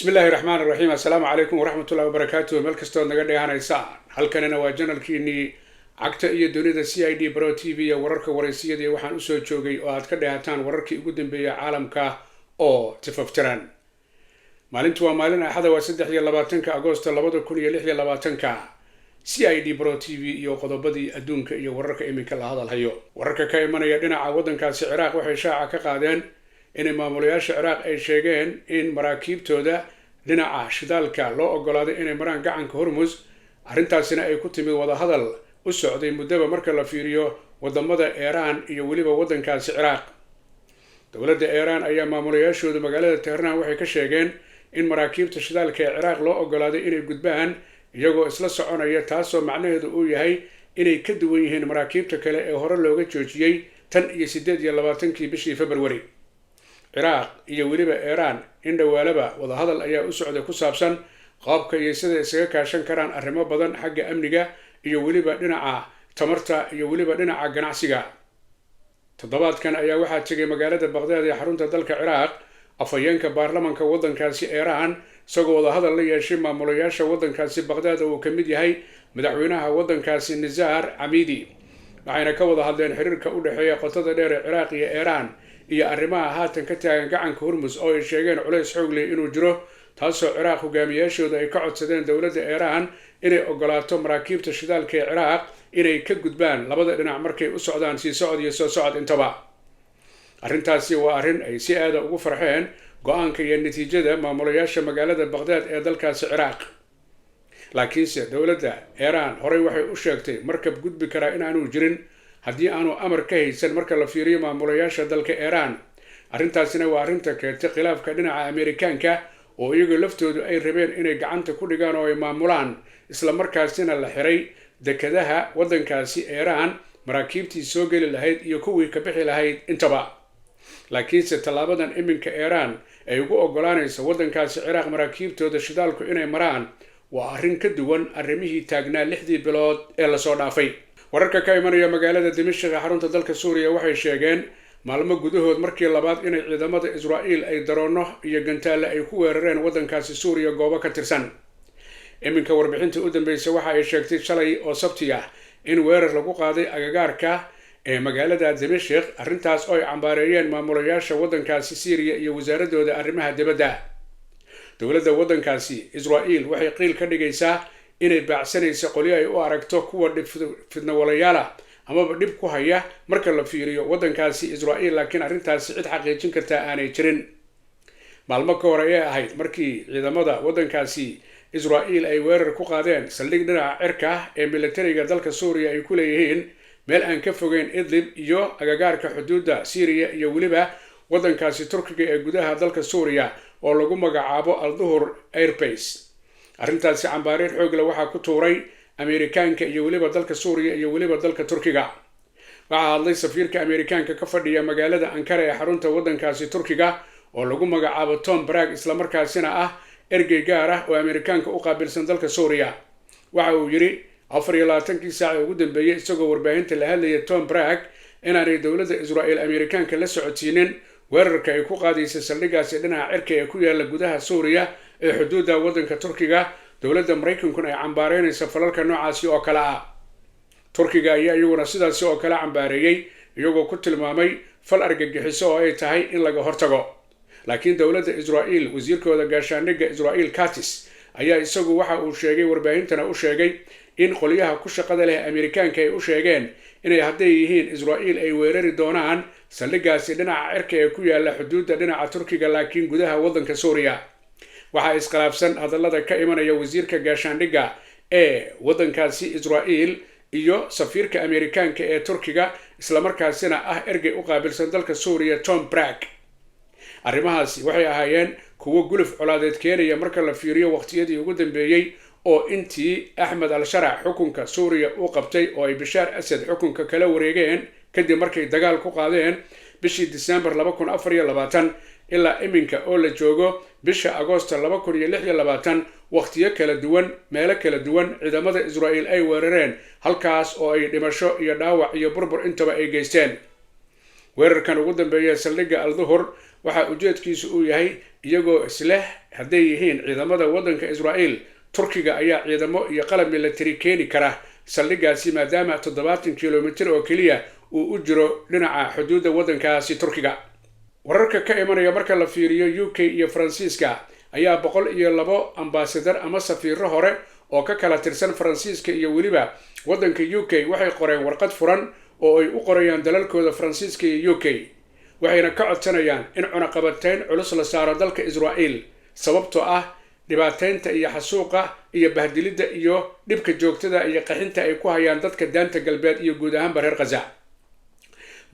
Bismillahi raxmaan raxiim. Assalaamu calaykum waraxmatullahi wabarakaatuh. Meel kastood naga dheehanaysaan, halkanina waa channelkiinii Cagta iyo Dunida, CID Pro TV iyo wararka waraysiyadii waxaan usoo joogay oo aad ka dheehataan wararkii ugu dambeeyay caalamka oo tifaftiran. Maalintu waa maalin Axada, waa 23-ka Agoosto 2026-ka. CID Pro TV iyo qodobadii adduunka iyo wararka iminka la hadalhayo. Wararka ka imanaya dhinaca waddankaasi Ciraaq waxay shaaca ka qaadeen inay maamulayaasha Ciraaq ay sheegeen in maraakiibtooda dhinaca shidaalka loo ogolaaday inay maraan gacanka Hormus. Arrintaasina ay ku timid wadahadal u socday muddaba marka la fiiriyo wadamada Iiraan iyo weliba waddankaasi Ciraaq. Dowladda Iiraan ayaa maamulayaashooda magaalada Tehraan waxay ka sheegeen in maraakiibta shidaalka ee Ciraaq loo ogolaaday inay gudbaan iyagoo isla soconaya, taasoo macnaheedu uu yahay inay ka duwan yihiin maraakiibta kale ee hore looga joojiyey tan iyo 28-kii bishii February. Ciraaq iyo weliba Iiraan in dhowaalaba wadahadal ayaa u socday ku saabsan qaabka iyo sida isaga kaashan karaan arrimo badan, xagga amniga iyo weliba dhinaca tamarta iyo weliba dhinaca ganacsiga. Toddobaadkan ayaa waxaa tegay magaalada Baqdaad ee xarunta dalka Ciraaq afhayeenka baarlamanka waddankaasi Iiraan, isagoo wadahadal la yeeshay maamulayaasha waddankaasi Baqdaad oo uu ka mid yahay madaxweynaha waddankaasi Nizaar Camiidi. Waxayna ka wada hadleen xiriirka u dhexeeya qotada dheer ee Ciraaq iyo Iiraan iyo arrimaha haatan ka taagan gacanka Hormus, oo ay sheegeen culays xoog leh inuu jiro, taasoo Ciraaq hogaamiyaashooda ay ka codsadeen dowladda Iiraan inay ogolaato maraakiibta shidaalka ee Ciraaq inay ka gudbaan labada dhinac markay u socdaan sii socod iyo soo socod intaba. Arrintaasi waa arrin ay si aada ugu farxeen go-aanka iyo natiijada maamulayaasha magaalada Baqdaad ee dalkaasi Ciraaq. Laakiinse dowladda Iiraan horey waxay u sheegtay markab gudbi karaa inaanu jirin haddii aanu amar ka haysan marka la fiiriyo maamulayaasha dalka Iiraan. Arrintaasina waa arrinta keentay khilaafka dhinaca Ameerikaanka, oo iyagu laftoodu ay rabeen inay gacanta ku dhigaan oo ay maamulaan, isla markaasina la xiray dekadaha waddankaasi Iiraan maraakiibtii soo geli lahayd iyo kuwii ka bixi lahayd intaba. Laakiinse tallaabadan iminka Iiraan ay ugu ogolaanayso waddankaasi Ciraaq maraakiibtooda shidaalku inay maraan waa arrin ka duwan arrimihii taagnaa 6-dii bilood ee lasoo dhaafay. Wararka ka imanaya magaalada Dimashq ee xarunta dalka Suuriya waxay sheegeen maalmo gudahood markii labaad inay ciidamada Israa'iil ay daroonno iyo gantaalle ay ku weerareen waddankaasi Suuriya goobo ka tirsan. Iminka warbixinta u dambeysa waxa ay sheegtay shalay oo Sabti ah in weerar lagu qaaday agagaarka ee magaalada Dimashq, arrintaas oo ay cambaareeyeen maamulayaasha waddankaasi Siiriya iyo wasaaradooda arrimaha dibadda. Dowladda waddankaasi Israa'iil waxay qiil ka dhigaysaa inay baacsanaysa qolyo ay u aragto kuwa dhib fidnawalayaala amaba dhib ku haya marka la fiiriyo waddankaasi Israa'iil, laakiin arrintaasi cid xaqiijin kartaa aanay jirin. Maalmo ka hor ayay ahayd markii ciidamada waddankaasi Israa'iil ay weerar ku qaadeen saldhig dhinaca cirka ee militariga dalka Suuriya ay ku leeyihiin meel aan ka fogeyn Idlib iyo agagaarka xuduudda Siiriya iyo weliba waddankaasi Turkiga ee gudaha dalka Suuriya, oo lagu magacaabo Alduhur Airbase. Arrintaasi cambaareer xoogle waxaa ku tuuray Ameerikaanka iyo weliba dalka Suuriya iyo weliba dalka Turkiga. Waxaa hadlay safiirka Ameerikaanka ka fadhiya magaalada Ankara ee xarunta waddankaasi Turkiga, oo lagu magacaabo Tom Barrack, islamarkaasina ah ergey gaar ah oo Ameerikaanka u qaabilsan dalka Suuriya. Waxa uu yidhi 24-kii saac ee ugu dambeeyey, isagoo warbaahinta la hadlaya Tom Barrack, inaanay dowladda Israa'iil Ameerikaanka la socodsiinin weerarka ay ku qaadaysa saldhigaasi dhinaca cirka ee ku yaala gudaha Suuriya ee xuduudda waddanka Turkiga, dowladda Maraykankuna ay cambaareynaysa falalka noocaasi oo kale ah. Turkiga ayaa iyaguna sidaasi oo kale cambaareeyey, iyagoo ku tilmaamay fal argagixiso oo ay tahay in laga hortago. Laakiin dowladda Israa'iil, wasiirkooda gaashaandhigga Israa'iil Katis ayaa isagu waxa uu sheegay, warbaahintana u sheegay, in qolyaha ku shaqada leh Ameerikaanka ay u sheegeen inay hadday yihiin Israa'iil ay weerari doonaan saldhigaasi dhinaca cirka ee ku yaala xuduudda dhinaca Turkiga, laakiin gudaha waddanka Suuriya. Waxaa iskhilaafsan hadallada ka imanaya wasiirka gaashaandhigga ee waddankaasi Israa'iil iyo safiirka Ameerikaanka ee Turkiga, islamarkaasina ah ergey u qaabilsan dalka Suuriya, Tom Barrack. Arrimahaasi waxay ahaayeen kuwo guluf colaadeed keenaya marka la fiiriyo waqtiyadii ugu dambeeyey, oo intii Axmed al Sharac xukunka Suuriya u qabtay oo ay Bashaar Asad xukunka kala wareegeen kadib markay dagaal ku qaadeen bishii Disembar 2024 ilaa iminka oo la joogo bisha Agoosto 2026, waqtiyo kala duwan, meelo kala duwan ciidamada Israa'iil ay weerareen, halkaas oo ay dhimasho iyo dhaawac iyo burbur intaba ay geysteen. Weerarkan ugu dambeeya saldhigga Alduhur Waxaa ujeedkiisu uu yahay iyagoo isleh hadday yihiin ciidamada waddanka Israa'iil, Turkiga ayaa ciidamo iyo qalab milatari keeni kara saldhiggaasi, maadaama 70 kilomitir oo keliya uu u jiro dhinaca xuduudda waddankaasi Turkiga. Wararka ka imanaya marka la fiiriyo UK iyo Faransiiska ayaa 102 ambaasadar ama safiiro hore oo ka kala tirsan Faransiiska iyo weliba waddanka UK waxay qoreen warqad furan oo ay u qorayaan dalalkooda Faransiiska iyo UK, waxayna ka codsanayaan in cunaqabatayn culus la saaro dalka Israa'iil, sababtoo ah dhibaateynta iyo xasuuqa iyo bahdilidda iyo dhibka joogtada iyo qaxinta ay ku hayaan dadka Daanta Galbeed iyo guud ahaanba reer Khaza.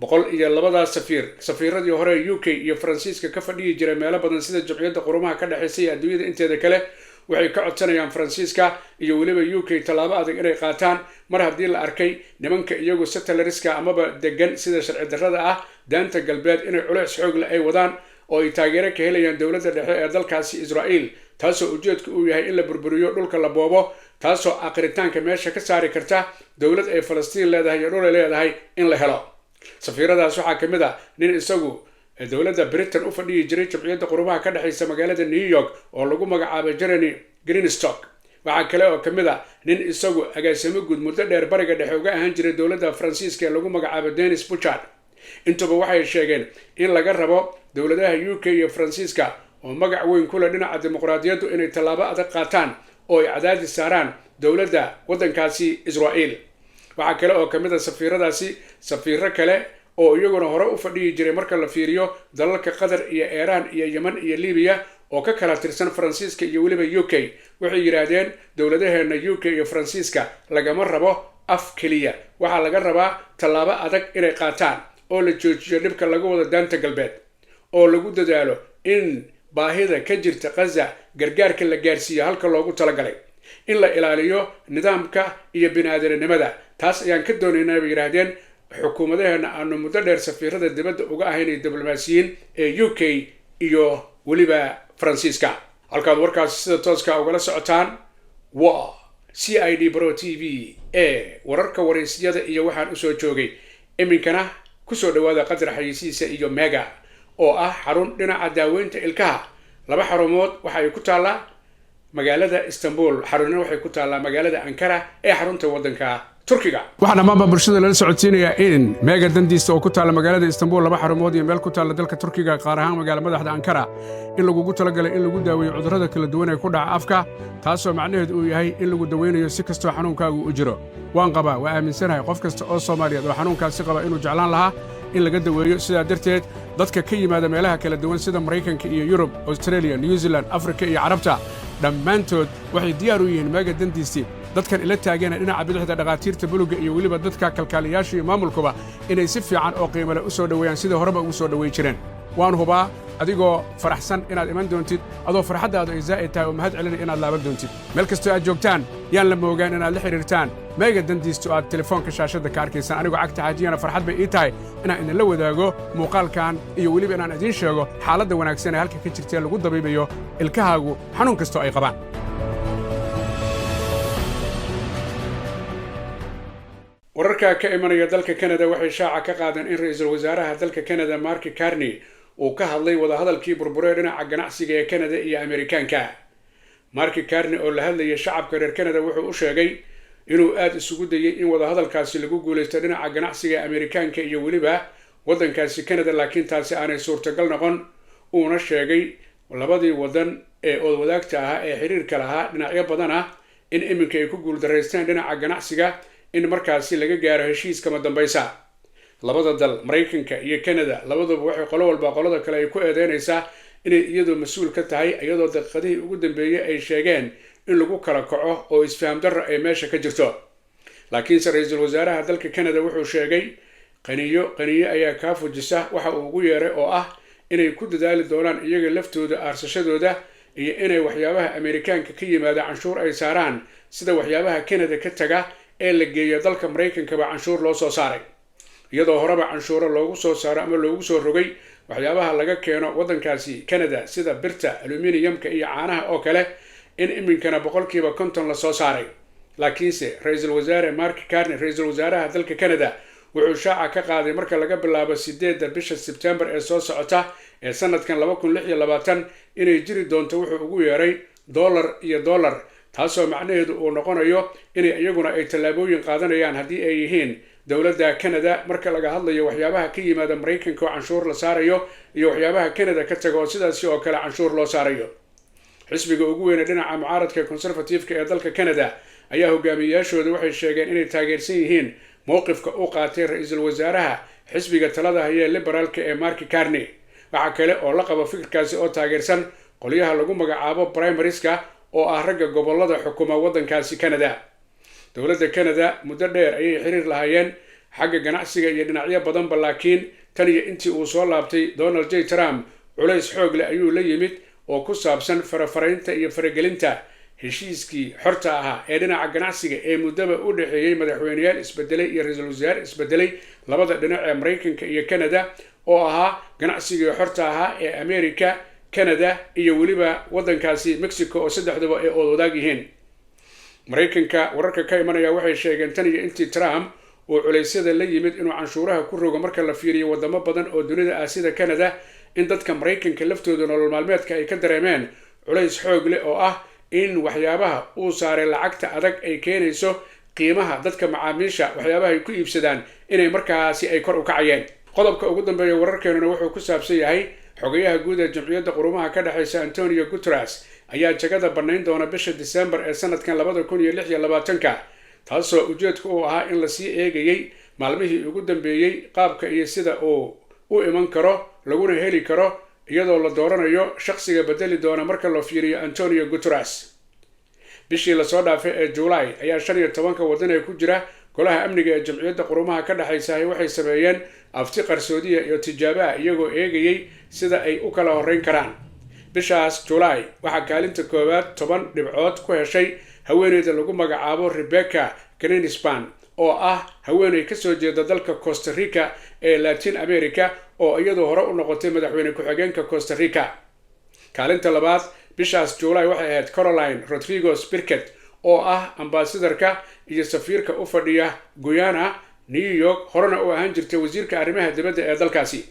102-daas safiir, safiiradii hore UK iyo Faransiiska ka fadhiyi jiray meelo badan sida Jumciyadda Qurumaha ka dhexaysa iyo adduunyada inteeda kale, waxay ka codsanayaan Faransiiska iyo weliba UK tallaabo adag inay qaataan, mar haddii la arkay nimanka iyagu settlers-ka amaba degan sida sharci darrada ah Daanta Galbeed inay culeys xoogle ay wadaan oo ay taageero ka helayaan dowladda dhexe ee dalkaasi Israa'iil, taasoo ujeedku uu yahay in la burburiyo dhulka la boobo, taasoo aqritaanka meesha ka saari karta dowlad ay Falastiin leedahay iyo dhul ay leedahay in la helo. Safiiradaas waxaa ka mid a nin isagu dowladda Britain u fadhiyi jiray Jumciyadda Qurumaha ka dhexaysa magaalada New York oo lagu magacaabay Jeremy Greenstock. Waxaa kale oo ka mid a nin isagu agaasimo guud muddo dheer Bariga Dhexe uga ahaan jiray dowladda Faransiiska ee lagu magacaabo Denis Buchard. Intuba waxay sheegeen in laga rabo dowladaha UK iyo Faransiiska oo magac weyn ku leh dhinaca dimuqraadiyaddu inay tallaabo adag qaataan oo ay cadaadis saaraan dowladda waddankaasi Israa'iil. Waxaa kale oo ka mid a safiiradaasi safiiro kale oo iyaguna hore u fadhiyi jiray marka la fiiriyo dalalka Qatar iyo Iiraan iyo Yeman iyo Libiya oo ka kala tirsan Faransiiska iyo weliba UK. Waxay yidhaahdeen dowladaheena UK iyo Faransiiska lagama rabo af keliya, waxaa laga rabaa tallaabo adag inay qaataan oo la joojiyo dhibka laga wado Daanta Galbeed, oo lagu dadaalo in baahida ka jirta Khaza gargaarka la gaarsiiyo halka loogu talagalay, in la ilaaliyo nidaamka iyo bini-aadanimada. Taas ayaan ka doonaynaa, bay yidhaahdeen, xukuumadaheena aanu muddo dheer safiirada dibadda uga ahayn iyo diblomaasiyiin ee UK iyo weliba Faransiiska. Halkaad warkaasi sida tooska ugala socotaan waa CID Pro TV ee wararka, waraysyada iyo waxaan usoo joogay. Iminkana kusoo dhawaada qadar xayeysiisa iyo Mega oo ah xarun dhinaca daaweynta ilkaha. Laba xarumood waxa ay ku taallaa magaalada Istanbul, xarunina waxay ku taallaa magaalada Ankara ee xarunta waddanka Turkiga. Waxaa dhammaanba bulshada lala socodsiinayaa in Mega Dentist oo ku taalla magaalada Istanbul laba xarumood iyo meel ku taalla dalka Turkiga, qaar ahaan magaala madaxda Ankara, in lagugu talagalay in lagu daaweeyo cudurrada kala duwan ee ku dhaca afka, taasoo macnaheedu uu yahay in lagu daweynayo si kastoo xanuunkaagu u jiro. Waan qabaa, waa aaminsanahay qof kasta oo Soomaaliyeed oo xanuunkaasi qaba inuu jeclaan lahaa in laga daweeyo. Sidaa darteed dadka ka yimaada meelaha kala duwan sida Maraykanka iyo Yurub, Australia, New Zealand, Afrika iyo Carabta, dhammaantood waxay diyaar u yihiin Mega Dentist. Dadkan ila taageena dhinaca bidixda, dhakhaatiirta buluga iyo weliba dadka kalkaaliyaasha iyo maamulkuba, inay si fiican oo qiimale u soo dhoweeyaan sidii horeba ugu soo dhoweyn jireen. Waan hubaa adigoo faraxsan inaad iman doontid, adoo farxaddaadu ay zaa'id tahay oo mahad celinaya inaad laaban doontid. Meel kastoo aad joogtaan, yaan la moogaan inaad la xidhiirtaan Mega Dentist oo aad telefoonka shaashadda ka arkaysaan. Anigoo Cagta Xaajiyana farxad bay ii tahay inaan idinla wadaago muuqaalkan iyo weliba inaan idiin sheego xaaladda wanaagsan ee halka ka jirtee lagu dabiibayo ilkahaagu xanuun kastoo ay qabaan. Wararka ka imanaya dalka Canada waxay shaaca ka qaadeen in ra-iisul wasaaraha dalka Canada Mark Carney uu ka hadlay wadahadalkii burburee dhinaca ganacsiga ee Canada iyo Amerikaanka. Mark Carney oo la hadlayay shacabka reer Canada wuxuu u sheegay inuu aada isugu dayay in wadahadalkaasi lagu guulaysto dhinaca ganacsiga Amerikaanka iyo weliba waddankaasi Canada, laakiin taasi aanay suurtagal noqon, uuna sheegay labadii waddan ee ood wadaagta ahaa ee xiriirka lahaa dhinacyo badan ah in iminka ay ku guuldaraysteen dhinaca ganacsiga in markaasi laga gaaro heshiis kama dambaysa. Labada dal, Maraykanka iyo Canada, labaduba waxay qolo walba qolada kale ay ku eedeynaysaa inay iyadu mas-uul ka tahay, iyadoo daqiiqadihii ugu dambeeyey ay sheegeen in lagu kala kaco oo isfaham darro ay meesha ka jirto. Laakiinse ra-iisul wasaaraha dalka Canada wuxuu sheegay qaniyo qaniyo ayaa kaa fujisa waxa uu ugu yeeray, oo ah inay ku dadaali doonaan iyaga laftooda aarsashadooda iyo inay waxyaabaha Amerikaanka ka yimaada canshuur ay saaraan, sida waxyaabaha Canada ka taga ee la geeyo dalka Maraykankaba canshuur loo soo saaray, iyadoo horeba canshuuro loogu soo saaro ama loogu soo rogay waxyaabaha laga keeno waddankaasi Canada sida birta, aluminiyamka iyo caanaha oo kale, in iminkana 50% lasoo saaray. Laakiinse ra-iisul wasaare Mark Carney, ra-iisul wasaaraha dalka Canada, Wuxuu shaaca ka qaaday marka laga bilaabo 8-da bisha Sebtembar ee soo socota ee sanadkan 2026 inay jiri doonto wuxuu ugu yeeray dollar iyo dollar, taasoo macnaheedu uu noqonayo inay iyaguna ay tallaabooyin qaadanayaan haddii ay yihiin dowladda Canada, marka laga hadlayo waxyaabaha ka yimaada Maraykanka oo canshuur la saarayo iyo waxyaabaha Canada ka taga oo sidaasi oo kale canshuur loo saarayo. Xisbiga ugu weyne dhinaca mucaaradka Conservative-ka ee dalka Canada ayaa hogaamiyeyaashooda waxay sheegeen inay taageersan yihiin mowqifka u qaatay ra-iisul wasaaraha xisbiga talada hayee Liberaalka ee Mark Carney. Waxaa kale oo la qabo fikirkaasi oo taageersan qolyaha lagu magacaabo primarieska, oo ah ragga gobolada xukuma waddankaasi Canada. Dowladda Canada muddo dheer ayay xiriir lahaayeen xagga ganacsiga iyo dhinacyo badanba, laakiin tan iyo intii uu soo laabtay Donald J Trump, culays xoog leh ayuu la yimid oo ku saabsan farafaraynta iyo faragelinta heshiiskii xorta ahaa ee dhinaca ganacsiga ee muddaba u dhexeeyey madaxweyneyaal isbedelay iyo ra-iisul wasaare isbedelay labada dhinac ee Maraykanka iyo Canada, oo ahaa ganacsigii xorta ahaa ee America, Canada iyo weliba waddankaasi Mexico, oo saddexduba ay ood wadaag yihiin. Maraykanka wararka ka imanaya waxay sheegeen tan iyo intii Trump uu culaysyada la yimid inuu canshuuraha ku rogo marka la fiiriyo wadamo badan oo dunida ah sida Canada, in dadka Maraykanka laftooda nolol maalmeedka ay ka dareemeen culays xoog leh oo ah in waxyaabaha uu saaray lacagta adag ay keenayso qiimaha dadka macaamiisha waxyaabaha ay ku iibsadaan inay markaasi ay kor u kacayeen. Qodobka ugu dambeeya wararkeenuna wuxuu ku saabsan yahay xogayaha guud ee Jamciyadda Qurumaha ka Dhexeysa Antonio Guterres ayaa jagada bannayn doona bisha Disembar ee sanadkan 2026-ka, taasoo ujeedku uu ahaa in lasii eegayey maalmihii ugu dambeeyey qaabka iyo sida uu u iman karo laguna heli karo, iyadoo la dooranayo shakhsiga bedeli doona marka loo fiiriyo Antonio Guterres. Bishii lasoo dhaafay ee Juulaay ayaa 15-ka waddan ee ku jira Golaha Amniga ee Jamciyadda Qurumaha ka Dhexaysahay waxay sameeyeen afti qarsoodiya iyo tijaabo ah, iyagoo eegayey sida ay u kala horreyn karaan. Bishaas Julaay waxaa kaalinta koowaad 10 dhibcood ku heshay haweeneyda lagu magacaabo Rebecca Greenspan, oo ah haweeney kasoo jeeda dalka Costa Rica ee Latin America, oo iyadu hore u noqotay madaxweyne ku-xigeenka Costa Rica. Kaalinta labaad bishaas Juulaay waxay ahayd Caroline Rodriguez Birket, oo ah ambaasadarka iyo safiirka u fadhiya Guyana New York, horena u ahaan jirtay wasiirka arrimaha dibadda ee dalkaasi.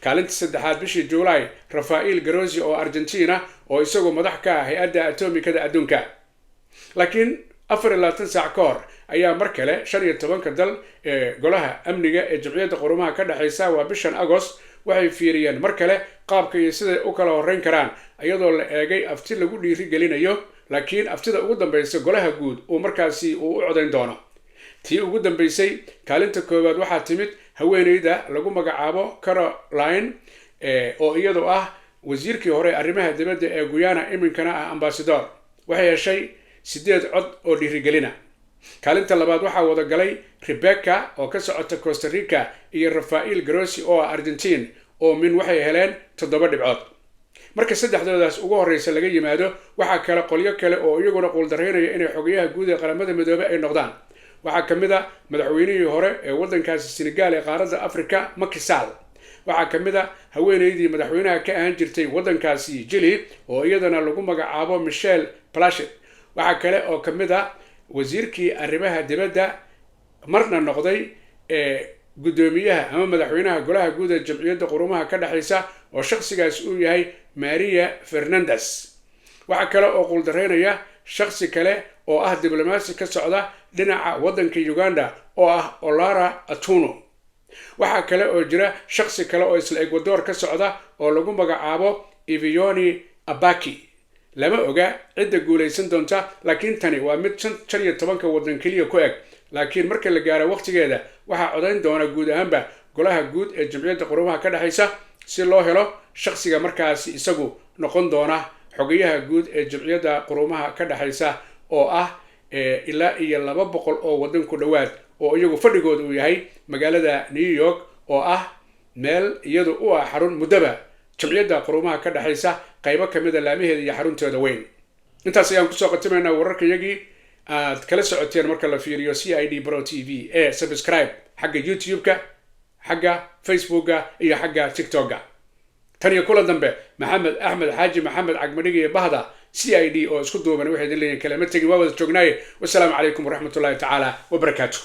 Kaalinta saddexaad bishii Juulaay, Rafael Grossi oo Argentina, oo isagu madax ka ah Hay-adda Atomikada Adduunka. Laakiin 24 saac ka hor ayaa mar kale 15-ka dal ee Golaha Amniga ee Jamciyadda Qurumaha ka Dhexeysa, waa bishan Agost, waxay fiiriyeen mar kale qaabka iyo siday u kala horreyn karaan, iyadoo la eegay afti lagu dhiiri gelinayo, laakiin aftida ugu dambeysa golaha guud uu markaasi uu u codayn doono. Tii ugu dambeysay kaalinta koowaad waxaa timid haweeneyda lagu magacaabo Caroline, oo iyadu ah wasiirkii hore arrimaha dibadda ee Guyana, iminkana ah ambasador. Waxay heshay 8 cod oo dhiirigelina. Kaalinta labaad waxaa wada galay Rebecca oo ka socota Costa Rica iyo Rafael Grossi oo ah Argentine, oo min waxay heleen 7 dhibcood. Marka saddexdoodaas ugu horreysa laga yimaado, waxaa kale qolyo kale oo iyaguna quuldaraynaya inay xogayaha guud ee Qaramada Midoobey ay noqdaan. Waxaa ka mid a madaxweynihii hore ee waddankaasi Senegal ee qaaradda Africa, Macky Sall. Waxaa ka mid a haweeneydii madaxweynaha ka ahaan jirtay waddankaasi Chile, oo iyadana lagu magacaabo Michelle Bachelet. Waxaa kale oo ka mid a wasiirkii arrimaha dibadda, marna noqday ee guddoomiyaha ama madaxweynaha Golaha Guud ee Jamciyadda Qurumaha ka Dhexaysa, oo shakhsigaas uu yahay Maria Fernandes. Waxaa kale oo quuldaraynaya shakhsi kale oo ah diblomaasi ka socda dhinaca waddanka Uganda, oo ah Olara Atuno. Waxaa kale oo jira shakhsi kale oo isla Ecuador ka socda oo lagu magacaabo Evioni Abaki. Lama oga cidda guulaysan doonta, laakiin tani waa mid 15-ka waddan keliya ku eg, laakiin marka la gaaro waqtigeeda waxaa codayn doona guud ahaanba Golaha Guud ee Jamciyadda Qurumaha ka Dhexaysa, si loo helo shakhsiga markaasi isagu noqon doona xogayaha guud ee Jamciyadda Qurumaha ka Dhexaysa, oo ah ilaa iyo 200 oo waddan ku dhowaad, oo iyagu fadhigooda uu yahay magaalada New York, oo ah meel iyadu u ah xarun muddaba Jamciyadda Qurumaha ka Dhexaysa qaybo kamida laamaheeda iyo xaruntooda weyn. Intaas ayaan kusoo qatimaynaa wararka iyagii aad kala socoteen marka la fiiriyo CID Pro TV ee subscribe xagga YouTube-ka, xagga Facebooka iyo xagga TikTok-a. Tan iyo kulan dambe, Maxamed Axmed Xaaji Maxamed Cagmadhig iyo bahda CID oo isku duuban waxay idin leeyihin kalama tegin, waa wada joognaaye. Wasalaamu calaykum waraxmatullahi tacaala wabarakaatu.